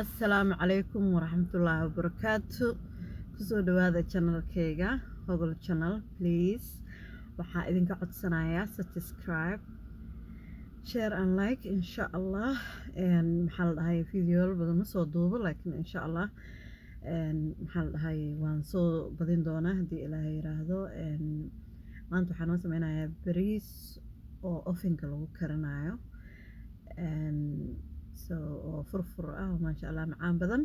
Assalaamu calaykum waraxmatullaahi wabarakaatu. Kusoo dhawaada channelkayga, Hogol Channel. Please, waxaa idinka codsanayaa subscribe, share and like, insha Allah. Maxaa la dhahay, videoyaal badan ma soo duubo, laakiin insha Allah, maxaa la dhahay, waan soo badin doonaa haddii Ilaahay yiraahdo. Maanta waxaan noo sameynayaa bariis oo ovenka lagu karinayo, so oo furfur ah oo maasha Allah macaan badan.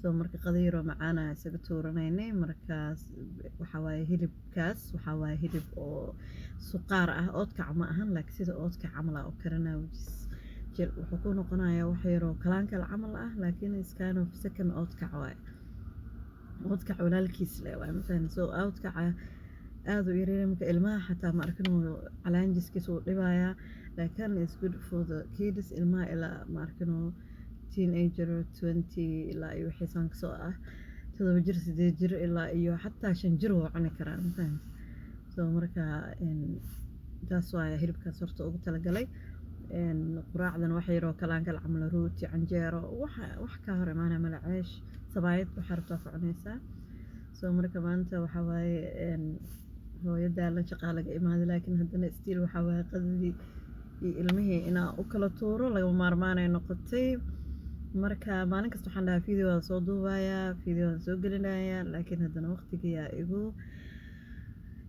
So marka qadayaroo macaana isaga tuuranaynay. Markaas waxaa waaye hilibkaas, waxaa waaye hilib oo suqaar ah, oodkac ma ahan, laakiin sida oodkac camal ah oo karinaya, which is wuxuu ku noqonayaa wax yaroo kalaankal camal ah, laakiin is kind of second oodkac waaye, oodkac walaalkiis le waaye masalan. So oodkaca aad u yaryar, marka ilmaha xataa ma arkin uu calaanjiskiisa uu dhibayaa, laakiin is good for the kids. Ilmaha ilaa ma arkin teenager, 20 ilaa iyo wixii saan kasoo ah, 7 jir, 8 jir, ilaa iyo xataa 5 jir wuu cuni karaa, ma fahamtay? So marka taas waaye hilibkaas horta ugu talagalay. Quraacdan wax yaroo kalaankal camal, rooti, canjeero, waxa wax ka hor imaanaya mala, ceesh, sabaayad, waxaa rabtaa ku cunaysaa. So marka maanta waxaa waaye hooyo daalan, shaqaa laga imaaday, laakiin haddana still waxaa waaye qadadii iyo ilmihii inaa u kala tuuro lagama maarmaanay noqotay. Marka maalin kasta waxaan dhahaa video waan soo duubayaa, video waan soo gelinayaa, laakiin haddana waqtigiyaa igu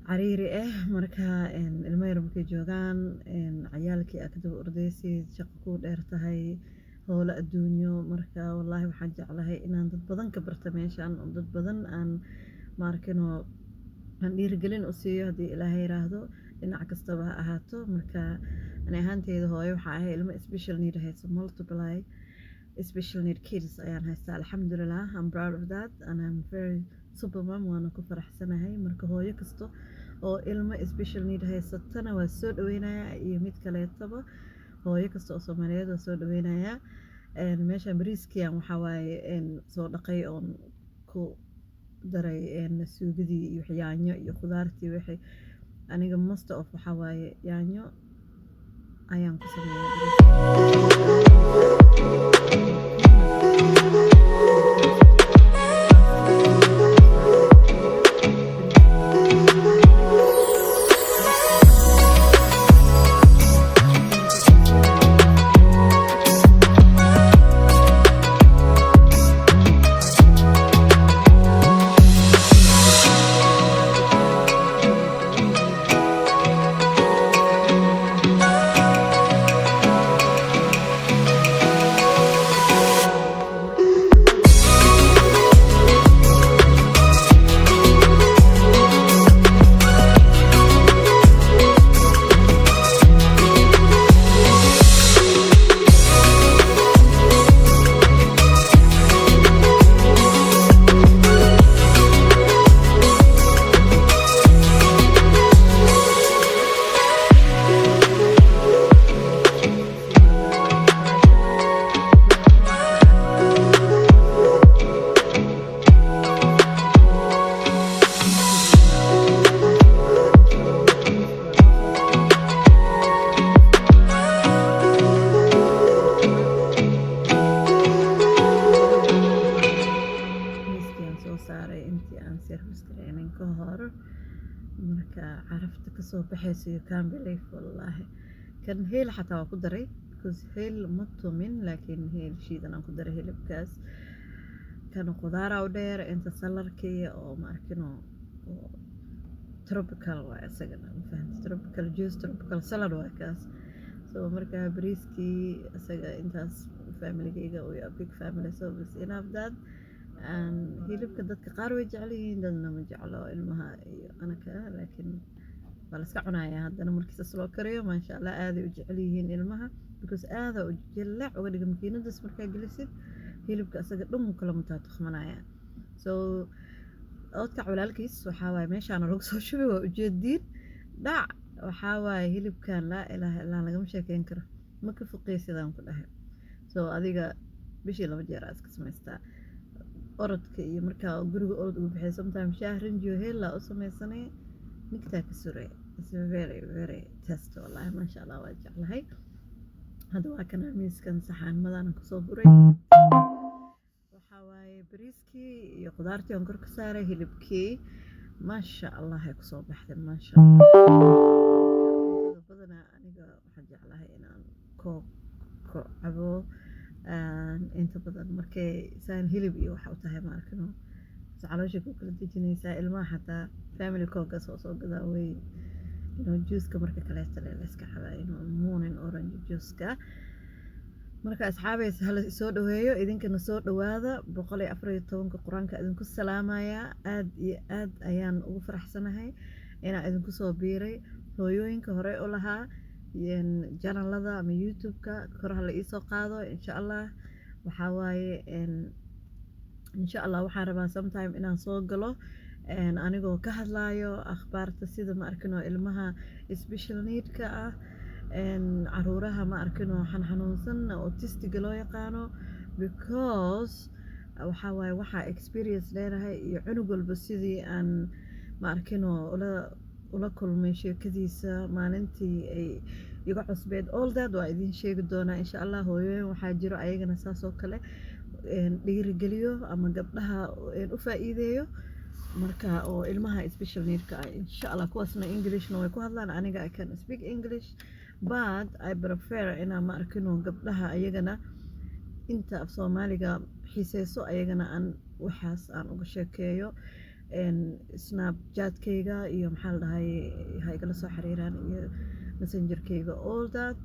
cariiri ah. Marka ilmo yar markay joogaan, ciyaalkii aa kadaba ordaysid, shaqo kuu dheer tahay, howlo adduunyo. Marka wallaahi waxaan jeclahay inaan dad badan ka barta meeshan, oo dad badan aan maarkinoo aan dhiirigelin u siiyo haddii Ilaahay yiraahdo, dhinac kastaba ha ahaato. Marka ani ahaanteyda hooyo waxaa ahay ilmo special need hayso, multiply special need kids ayaan haystaa. Alxamdulilah, I'm proud of that and I'm very super mom, waana ku faraxsanahay. Marka hooyo kasta oo ilmo special need haysatana waa soo dhaweynayaa, iyo mid kaleetaba, hooyo kasta oo Soomaaliyeed waa soo dhaweynayaa. Meeshaan bariiskiyan waxaa waaye soo dhaqay oon ku daray suugadii iyo yaanyo iyo khudaartii. Wixii aniga most of waxaa waaye yaanyo ayaan ku sameeyaa. Bariiskii aan soo saaray intii aan service gareynin ka hor. Marka carafta kasoo baxayso, you can't believe, wallaahi. Kan heel xataa waa ku daray, because heel ma tumin, laakiin heel shiidan aan ku daray hilibkaas. Kan qudaara u dheer inta saladkii oo ma arkino oo tropical waa isagana, ma fahamtay? Tropical juice, tropical salad waa kaas. So marka bariiskii isaga intaas, familigayga, we are big family, so it's enough that. And hilibka dadka qaar way jecel yihiin, dadna ma jeclo, ilmaha iyo anaka, laakiin waa la iska cunayaa. Haddana markii saas loo kariyo, maasha Allah, aaday u jecel yihiin ilmaha, because aada u jileec uga dhiga makiinadaas. Markaa gelisid hilibka, isaga dhan wuu kala mutaatukhmanaya. So oodkac walaalkiis waxaa waaye meeshaana lagu soo shubay, waa ujeediin dhac. Waxaa waaye hilibkan, laa ilaaha illaa, lagama sheekeyn karo, ma ka fuqeysidaan ku dhahay. So adiga bishii 2 jeer aa iska samaystaa. Orodka iyo markaa guriga orod ugu baxay, sometimes shaah rinjiyo heellaa u sameysanay, nigtaa ka suray. It's very very taste, wallahi, maasha Allah, waa jeclahay. Hadda waa kana miiskan saxaanmadana kusoo buray. Saladkii iyo qudaartii aan kor ka saaray hilibkii, maasha Allah ay kusoo baxday, maasha Allah. Cuntada badanaa aniga waxaan jeclahay inaan Coke cabo inta badan markay saan hilib iyo waxa u tahay, ma arkino, caloosha ku kala dejinaysaa. Ilmaha xataa family Coke soo gadaa way juuska marka kaleeto la iska cabaa morning orange juuska. Marka asxaabeys, hala soo dhaweeyo, idinkana soo dhawaada. 114-ka Qur-aanka idinku salaamayaa. Aad iyo aad ayaan ugu faraxsanahay inaan idinku soo biiray. Hooyooyinka hore u lahaa channelada ama YouTube-ka, kor hala iisoo qaado, insha Allah. Waxaa waaye, insha Allah, waxaan rabaa sometime inaan soo galo anigoo ka hadlayo akhbaarta sida, ma arkino, ilmaha special needka ah, caruuraha, ma arkino, xanuunsan, autisticga loo yaqaano, because waxaa waaye waxaa experience leenahay iyo cunug walba sidii aan, ma arkino, ula kulmay, sheekadiisa maalintii ay iga cusbeed, all that waa idiin sheegi doonaa, insha Allah. Hooyooyin waxaa jiro ayagana saas oo kale dhiirigeliyo ama gabdhaha u faa'iideeyo marka oo ilmaha special needka ah, insha Allah. Kuwaasna Englishna way ku hadlaan. Aniga I can speak English, but I prefer inaan, ma arkino, gabdhaha ayagana inta af Soomaaliga xiiseyso ayagana aan waxaas aan uga sheekeeyo. Snapchatkayga iyo, maxaa la dhahay, ha igala soo xiriiraan iyo Messengerkayga, all that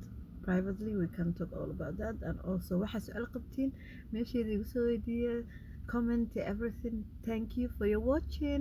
privately we can talk all about that. And also waxaa su-aal qabtiin meesheeda igu soo weydiiya, comment, everything. Thank you for your watching.